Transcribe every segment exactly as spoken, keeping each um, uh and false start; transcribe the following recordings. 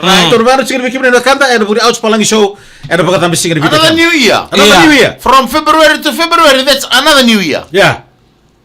Right. Tou na vakarau tiko vei kemuni na wekada ena vuku ni Ouch Palagi Show ena Vakacabe Siga ni Viti. Another new year. Another new year. From February to February, that's another new year. Yeah.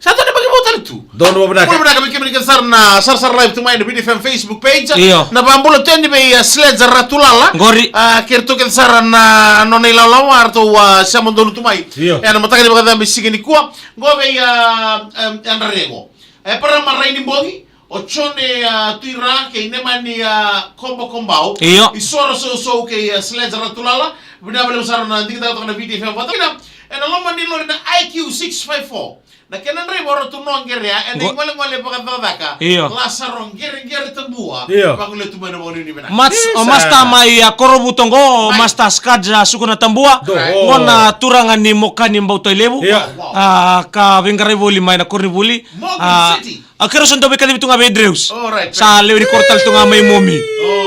Sa dua na yabaki vou tale tu. Donu vinaka. Bula vinaka vei kemuni kece sara na sarasara live tu mai na Viti F M Facebook page. Io. Na vakabula tu yani vei, uh, Sledge Ratulala. Qori. Uh, kei ratou kece sara na nona ilawalawa, ratou, uh, sema donu tu mai. Io. Ena mataka ni Vakacabe Siga nikua. Qo vei, uh, um, Yadra Rego. E Parama Rainibogi. O Jone, uh, Tuira kei Nemani, uh, Kobakobau. Io. Isoro Sousou kei, uh, Sledge Ratulala. Vinaka vakalevu sara na digitaka toka na Viti F M. Vata kina ena loma ni lori na I Q six five four. Na kena draiva o Ratu Noqerea, ena igolegole vakacakacaka. Io. Lasaro Qereqere Tabua. Io. Vakanuinui tu mai na vakanuinui vinaka. Mats, o Master mai, a, Korovuto qo, o Master Skadja Suku na Tabua. Qo na turaga ni Mokani Bautoilevu. Io. A, ka veiqaravi voli mai na koronivuli. A, a, keirau sa dau veikacivi tu ga vei Dreus. Sa lewe ni koro tale tu ga mai Momi.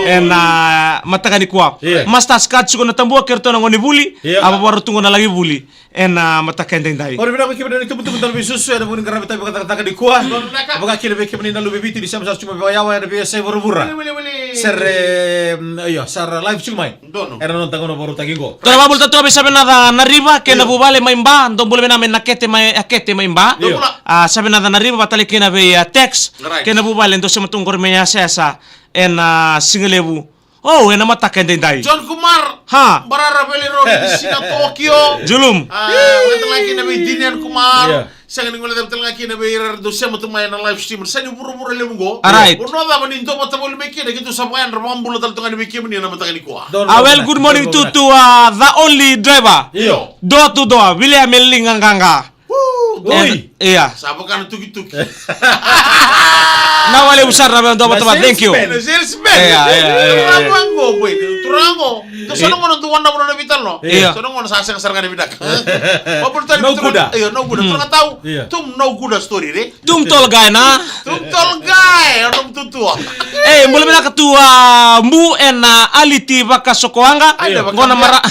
Ena mataka nikua. Io. Master Skadja Suku na Tabua, keirau tu na gone vuli. Io. A, vavarau tu qo na laki vuli. Ena mataka edaidai. Ora vinaka vei kemuni na itubutubu dau veisusu ena vuku ni qaravi tavi vakacakacaka nikua. Vaka kina vei kemuni na luve i Viti ni sema sara tiko mai vakayawa ena veiyasai vuravura. Sere, mm, io, sa ra live tiko mai. Ena noda gauna vakarautaki qo. Tou na vakabula tale tu ga vei Savenaca Nariva kei na vuvale mai Ba, dou bula vinaka mai Nakete mai, Akete mai Ba. Io. A, Savenaca Nariva, vata tale kina vei, a, Tex kei na vuvale, dou sema tu qori mai Yasayasa ena sigalevu. O, ena mataka edaidai. John Kumar. Ha. Barara Valley Road, Nisina, Tokyo. Julum. A, vaka tale ga kina vei Dinian Kumar. Io. Sega ni guilecavi tale ga kina vei ira dou sema tu mai ena live stream. Sa ni vuravura levu qo. Alright. Vanua cava ni dua vata voli mai kina, keitou sa vakayadra vakabula tale tu ga ni vei kemuni ena mataka nikua. A, well, good morning to, to, uh, the only driver. Io. Door to door, William Liga Gaga. Oi. Ia. Sa vaka na tukituki. Na wale usara na dua vata vata. Thank you. Salesman. Ia, ia, ia, ia. Turaga qo, boy. Turaga qo. Tou sa na gona dua na vanua na veitalanoa. Ia. Sa na gona sa sega sara ga ni vinaka. No good. Ia, no good. Turaga tau. Ia. Tum no good story, re. Tum tall guy na. Tum tall guy. Tum tutua. E, bula vinaka tu, a, Bu ena, a, Aliti Vakasokoaga. Ia. Gona mara.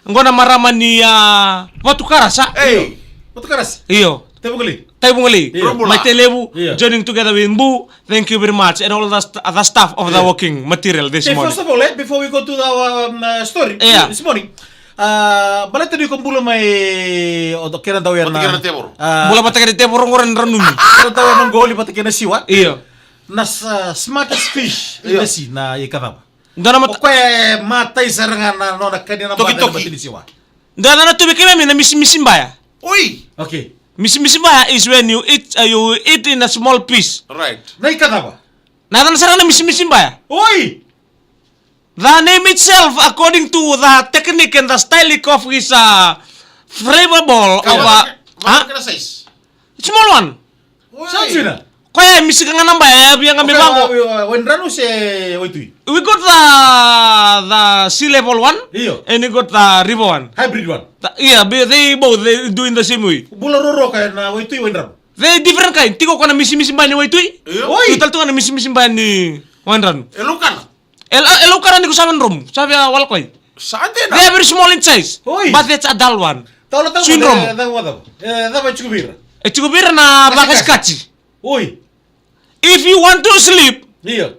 Qo na marama ni, a, Vatukarasa. Ei. Vatukarasa. Io. Taivugalei. Taivugalei. Io. Mai Tailevu. Io. Joining together with Bu. Thank you very much. And all the, st the staff of the working material this morning. First of all, eh, before we go to our, um, uh, story this morning, uh, baleta ni ko bula mai o kena dau ya na, bula vata kei na tevoro qori na ranumi. Kena dau ya na qoli vata kei na siwa. Io. Na smartest fish in the sea na i kacava. Dua na mata- O koya e matai sara ga na nona kania na bata ena mata ni siwa. Dua na tu vei keimami na misimisi baya. Oi. Okay. Misimisi baya is when you eat, uh, you eat in a small piece. Right. Na i kacava? Na yacana sara ga na misimisi baya. Oi. The name itself, according to the technique and the stylistic of his, uh, flavorful of, uh, huh? Small one. Sa jina. Koya e misika ga na baya, e via ga mai vaqo. Wainiranu se waitui? We got the, the sea level one. Io. And we got the river one. Hybrid one. Ia, they both, they do in the same way. Bula ruarua ka na waitui, wainiranu. They different kind. Tiko ko na misimisi baya ni waitui. Io. Oi. Tiko tale tu ga na misimisi baya ni wainiranu. E laukana. E laukana ni ko sa via dromu, sa via walakoya. Sa dina. They are very small in size. Oi. But that's a dull one. Swing dromu. E cava e tiko vei ira? E tiko vei ira na vakasikati. Oi. If you want to sleep, io,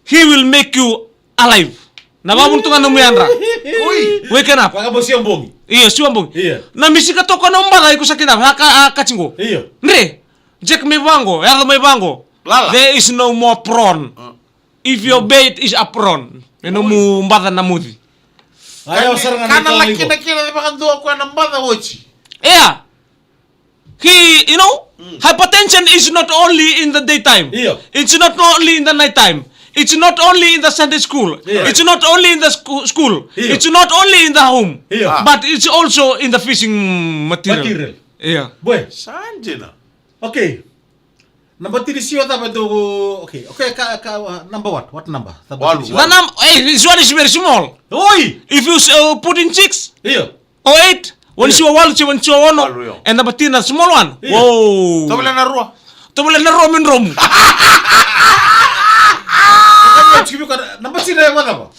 he will make you alive. Na vavunu tu ga na nomu yadra. Oi. Waken up. Vakabosia bogi. Io, siwa bogi. Io. Na misika toka na nomu baca, iko sa kidava, a kati qo. Io. Dre. Jack mai vaqo, yaco mai vaqo. Lala. There is no more prawn. If your bait is a prawn, e nomu baca na muci. Kana lakina kina vakadua koya na baca oti. Ia. He, you know, hypertension is not only in the daytime. Io. It's not only in the night time. It's not only in the Sunday school. Io. It's not only in the school. Io. It's not only in the home. Io. But it's also in the fishing material. Material. Ia. Boy. Sa dina. Okay. Naba tini siwa cava dou, okay, okay, ka, ka, uh, number what? What number? Cava tini siwa? The num-, eh, this one is very small. Oi! If you, uh, put in six, io, or eight, one siwa walu, siwa, one siwa ono, walu, io, and naba tini na small one. Io. Wow. Tovolea na rua. Tovolea na rua me dromu. Naba tini na cava?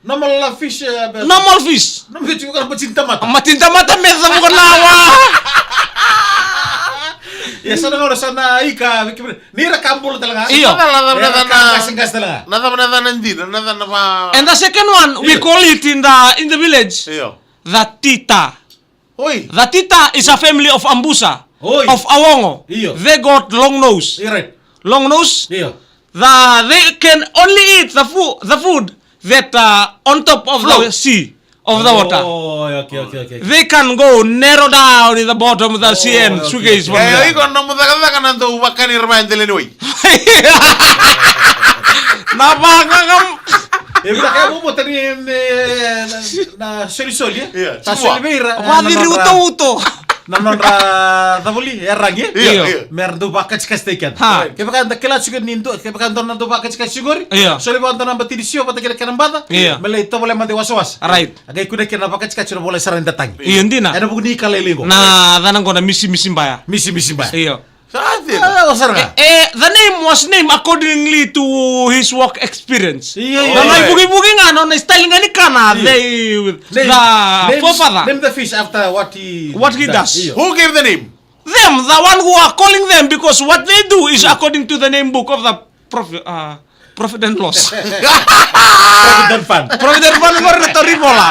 Normal fish, eh, normal fish. Normal fish, ka na matini tamata. Matini tamata me cavuka na wa. E sa na gauna sa na ika, viki viki. Ni ra ka bula tale ga. Io. Na cava, na cava, na cava, na cava, na cava, na cava, na cava, na cava, na cava, na cava. And the second one, we call it in the, in the village, io, the tita. Oi. The tita is a family of Ambusa, oi, of Awongo. Io. They got long nose. Io, right. Long nose. Io. The, they can only eat the food, the food that, uh, on top of the sea, of the water. Oh, okay, okay, okay. They can go narrow down in the bottom of the sea and suitcase from there. Iko na mucakacaka na dau vakani ra mai dela ni wai. Na vaka. E vaka e momo tani e na, na solisoli e. Io, ta soli vei ira. Vaciri uto uto. Na nodra cavoli e ragi. Io, io. Me ra dau vakatikatikati keda. Ha. Kevaka da kila tiko ni dua, kevaka dua na dau vakatikatikati tiko qori. Io. Soli vaka dua na batini sio vata kei na kena baca. Io. Me lai tovolea mada i wasawasa. Right. A qai kunea kina na vakatikatikati na vola sara ni datagi. Io, dina. Ena vuku ni kalailai qo. Na cana qo na misimisi baya. Misimisi baya. Io. Sa cina. Ah, o sara ga. Eh, eh, the name was named accordingly to his work experience. Io, io. Na nona ivukivuki ga, na nona style ga ni kana, io, they, the forefather. Name, name the fish after what he, what he does. Io. Who gave the name? Them, the one who are calling them, because what they do is according to the name book of the prophet, uh, Provident Laws. Provident Fund. Provident Fund qori na tauri vola.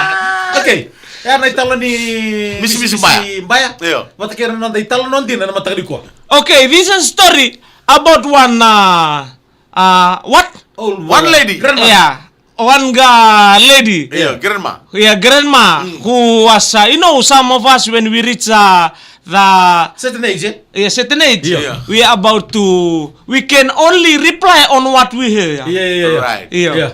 Okay. E a na italo ni Misimisi Baya. Misimisi Baya. Io. Vata kei na noda italo nodina na mataka nikua. Okay, this is a story about one, uh, uh, what? Old woman. One lady. Grandma. Yeah. One ga lady. Io, grandma. Yeah, grandma, mm, who was, uh, you know, some of us when we reach, uh, the certain age, eh? Yeah, certain age. Yeah. Yeah. We are about to, we can only reply on what we hear. Yeah, yeah, yeah. Right. Yeah. Yeah.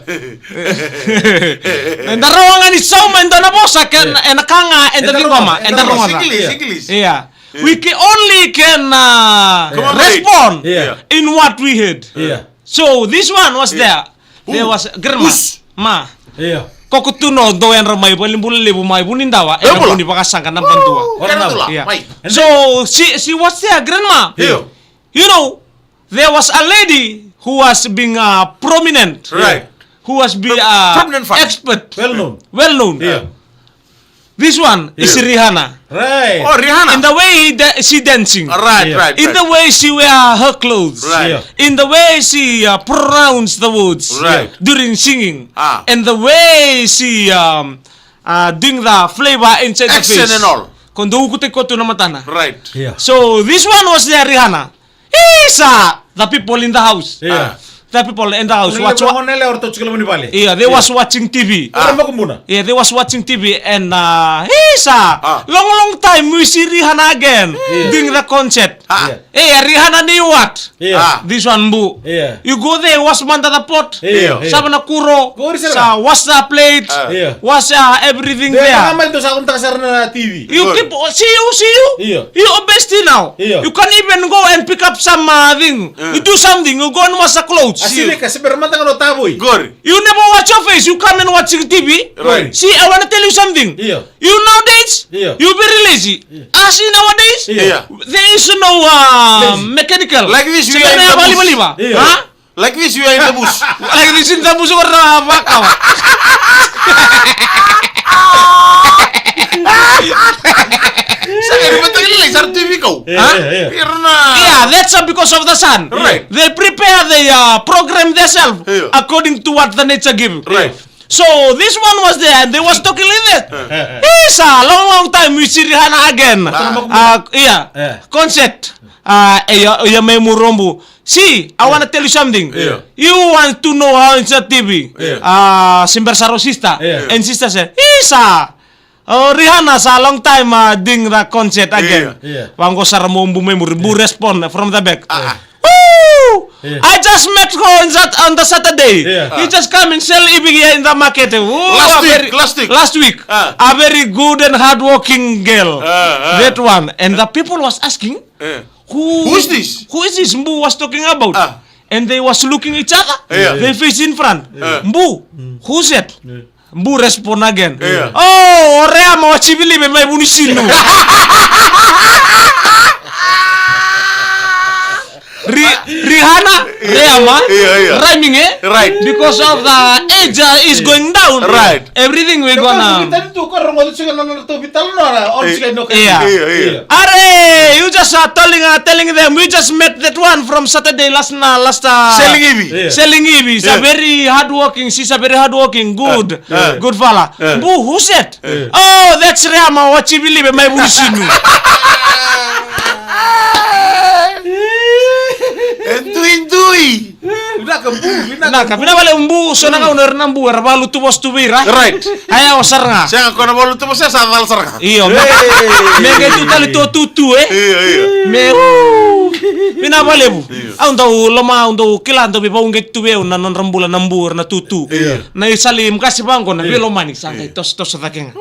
Eda rawa ga ni sauma e dua na vosa kei na, yeah, ena ka ga eda ciqoma, eda rogoca. English, yeah, English. Yeah. Yeah. We can only can, uh, come on, respond, yeah, in what we heard. Yeah. So this one was, yeah, there. Who? There was grandma. Who's? Ma. Io. Ko ko tu no dou yadra mai valenibula levu mai Vunidawa, ena Vunivasaqa na Badua. Io. Mai. So, she, she was there, grandma. Io. You know, there was a lady who was being, uh, prominent. Right. Who was be, uh, prominent fan. Expert. Well known. Well known. Io. This one is Rihanna. Right. Oh, Rihanna. In the way he da-, she dancing. Right, right, right. In the way she wear her clothes. Right. Yeah. In the way she, uh, pronounce the words, right, during singing. Ah. And the way she, um, uh, doing the flavor inside the face. Accent and all. Ko dou kute koto na matana. Right. Yeah. So this one was there, Rihanna. Isa! The people in the house. Yeah. Ah. The people in the house. Watch what? Yeah, they was watching T V. Ah. Yeah, they was watching T V and, uh, Isa! Ah. Long, long time we see Rihanna again, yeah, doing the concert. Ah. Yeah. Hey, Rihanna ni what? Yeah. Ah. This one, bu. Yeah. You go there, wash mada the pot. Yeah. Sava na kuro. Sa wash the plate. Ah. Yeah. Wash, uh, everything there. Sa kontaka sara na T V. You keep, see you, see you. Io. You obesity now. Io. You can even go and pick up some, uh, thing. Mm. You do something. You go and wash the clothes. A sirika, se bera mada ga no tavoi. Good. You never wash your face. You come and watching T V. Right. See, I wanna tell you something. Io. You nowadays, io, you very lazy. Io. As in nowadays, io, there is no, uh, lazy, mechanical. Like this, you are in the bush. Io. Huh? Like this, you are in the bush. Like this in the bush, ko ra vakawa. Sa kari mataki lelei, sa ra T V kau. Huh? Yeah, yeah. Yeah, that's, uh, because of the sun. Right. They prepare, they, uh, program themselves, yeah, according to what the nature give. Right. So this one was there and they was talking like that. It's a long, long time we see Rihanna again. Ah. Uh, yeah. Yeah. Concert. Uh, yeah, yeah, mai Murobu. See, I wanna tell you something. Yeah. You want to know how it's a T V. Yeah. Uh, Simber Saro sister. Yeah. And sister said, Isa, oh, Rihanna sa long time, uh, doing the concert again. Yeah. Yeah. Vango sara mo bu mai muri, bu respond from the back. Ah, ah. Woo! Yeah. I just met her on that, on the Saturday. Yeah. He just come and sell even here in the market. Woo, last week, very, last week. Last week. Ah. A very good and hardworking girl. Ah, ah. That one. And the people was asking, eh, who, who is this? Who is this Mbu was talking about? Ah. And they was looking each other. Yeah. They face in front. Yeah. Mbu, who's that? Yeah. Mbu respond again. Yeah. Oh, orea ma wachivi live mai Vunisinu. Ri-, Rihanna, Reama, Io, io. Rhyming, eh? Right. Because of the age, uh, is going down. Right. Everything we gonna. Tani tu ko rongo tu sika na na to vital no ra on sika no. Yeah. Io, io. Are, you just are telling, uh, telling them we just met that one from Saturday last na last, uh, Selling Ivy. Yeah. Selling Ivy. She's a very hardworking. She's a very hardworking. Good. Yeah. Good fella. Yeah. Boo, who's that? Yeah. Oh, that's Reama. What you believe in my bunisinu? E dui dui. Vinaka bu, vinaka. Vinaka, vinaka vale bu, so na gauna era na bu, era valutu vosa tu vei ira. Right. Aya o sara ga. Sega ko na valutu vosa sa cal sara ga. Io, me, me qai tu tale tu tutu, eh? Io, io. Me, uh, vinaka vale bu. Io. Au dau loma, au dau kila, dau vei vau qai tu vei au na nodra bula na bu, era na tutu. Io. Na isali mkasi vaqo na vei lomani, sa qai toso, toso cake ga.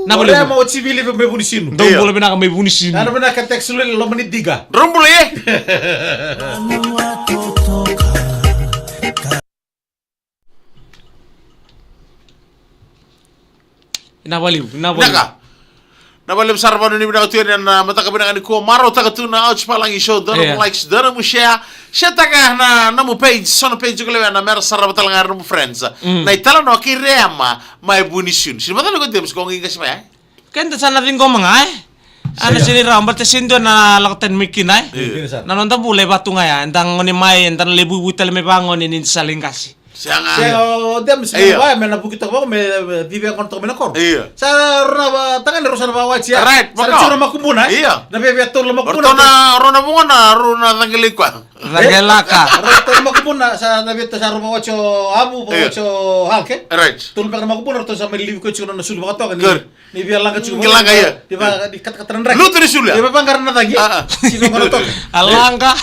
Na vale. Ore bu. Ma o civili vei mai vunisinu. Dau bula vinaka mai vunisinu. Ana vinaka text lele loma ni diga. Drum bula ye. Ina valiu, ina valiu. Vinaka. Na valiu sara vanu ni vinaka tu yani na mataka vinaka ni kua marautaka tu na Ouch Palagi Show. Dona mu likes, dona mu share. Share taka na, na mu page, so na page ko lewe na mera sara vatala ga na mu friends. Mm. Na itala no ki Reama mai vunisinu. Sini vatala ko Dems ko ngi kasi mai. Keda sa na ciqoma ga, eh? Ana sini rawa, baleta sini dua na lako tani mai kina, eh? Io. Na noda bula e vatu ga ya, eda gone mai, eda na lai vuivui tale mai vagone ni sa lai qasi. Sega. Sega, o Dems me va, me na vuki toka vako, me civi gone toka mai na koro. Io. Sa rona va, tagane rosa na va wachi ya. Right, sa na tiko na makubuna, eh? Io. Na vevia tolu na makubuna. Rona, rona vugona, rona cagilai koya. Cagelaka. Rona tolu na makubuna, sa na vevia sa rona va wachi o avu, va wachi o halke. Right. Tolu beka na makubuna, rona sa mai livi koya tiko na sulu vakatoka ni. Good. Ni via laga tiko. Ni laga, ia. Ni va, ni katakata na draki. Lutu ni sulu, ia. Ni va vaqara na cagi. Ah, ah. Si vaqara toka. A laga.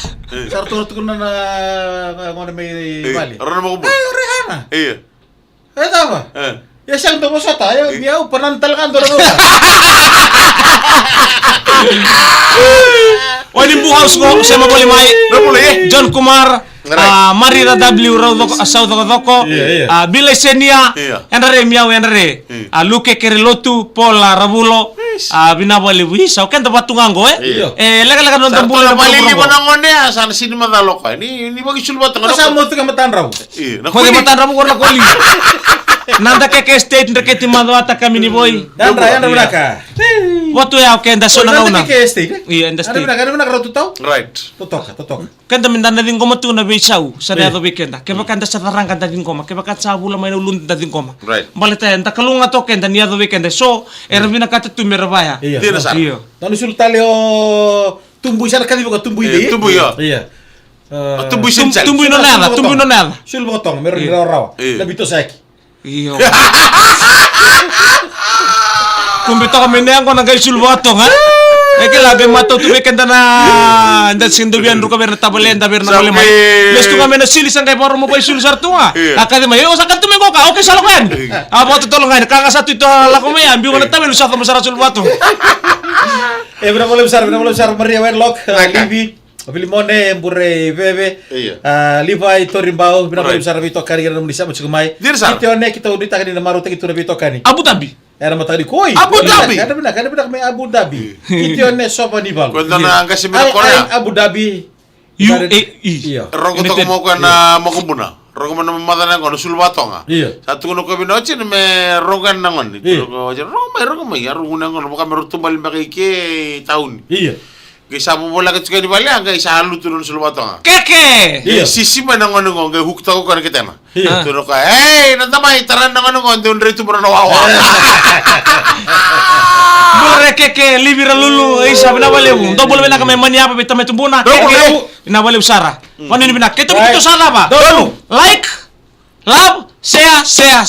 Sa ratou tukuna na, na gone mai vale. Rona mo kubu. Ai, o Rihanna. Ia. E cava? Eh. Ia sa dou vosota, ia, ia au pa nan tale ga dou na vosota. O ni bu house ko, se ma voli mai. Na voli, eh. John Kumar. Right. A, Marira W Rau Coko, a, Sau Cokocoko. Ia, ia. A, Bilai Senia. Ia. Yadra re Miau, yadra re. Ia. A, Luke Kerelotu, Paul, a, Ravulo. Yes. A, vinaka vakalevu, isa, o keda vatu ga qo, e? Ia. E, lekaleka na noda bula na vale ni vana gone, a, sa na sini macala o koya. Ni, ni vaki sulu vata ga. Sa mo tuka matadravu. Ia, na koli. Matadravu ko na koli. Nada keke state, dreketi macawa ta kamini voi. Yadra, yadra vinaka. Vatu ya o keda so na gauna. Nada keke state, e? Ia, eda state. Yadra vinaka, yadra vinaka rau tutau. Right. Totoka, totoka. Keda me da na ciqoma tu na veisau sa na yaco vei keda. Kevaka da sa caraqa da ciqoma, kevaka sa vula mai na uluda da ciqoma. Right. Baleta eda kalougata o keda ni yaco vei keda. So era vinakata tu me ra vaya. Ia. Dina sara. Io. Nanu sulu tale o tubui sa na kacivi ko tubui dei. Tubui, io. Ia. Tubui sini sali. Tubui nona yaca, tubui nona yaca. Sulu vakatoga me ra ni rawarawa. Io. Na vito saki. Io. Kubi toka mai na yago na qai sulu vakatoga. E kila qai matau tu vei keda na da sini dau via druka vei ira na tavale da vei ira na gole mai. Lesu tu ga mai na sili sa qai vakaromo vai sulu sara tu ga. Io. A kaci mai, o sa kaci tu mai qoka, o ke sa lako yani. A vakatotolo ga yani, ka ga sa tu i to lako mai, a biu ga na tavale sa coma sara sulu vakatoga. E vinaka vakalevu sara, vinaka vakalevu sara Maria Wenlock, Livi. O Vilimone, Bure, Veve. Ia. A, Livai, Toribau, vinaka vakalevu sara veitokani, ira na nomuni sema tiko mai. Dina sara. Kitione, keitou nuitaka ni na marautaki tu na veitokani. Abu Dhabi. Era mataka ni koi. Abu Dhabi. Era vinaka, era vinaka mai Abu Dhabi. Kitione, Sova ni Valu. Ko da na qasi mai na Korea. Abu Dhabi. U A E. Ia. Rogo toka mo ko na Makubuna. Rogo mo na maca na qo na sulu vatoga. Ia. Sa tukuna ko vina oti me rogo na gone. Ia. Rogo mai, rogo mai. A rogo na gone, vaka me rogo tu bale beka i ke tauni. Ia. Qai sa vovolaka tiko yani vale, a qai sa lutu na sulu vatoga. Keke! Io. Sisi mai na gone qo, qai huk toka ko na ketena. Io. Tukuna ko, ei, na tamai, tara na gone qo, deu drai tu mara na wawa. Bure Keke, Livi Ralulu, isa, vinaka vakalevu. Dou bula vinaka mai Maniava vei tamai tubuna. Keke, vinaka vakalevu sara. Vanua ni vinaka. Keitou vei keitou sa cava? Donu. Like, love, share, share.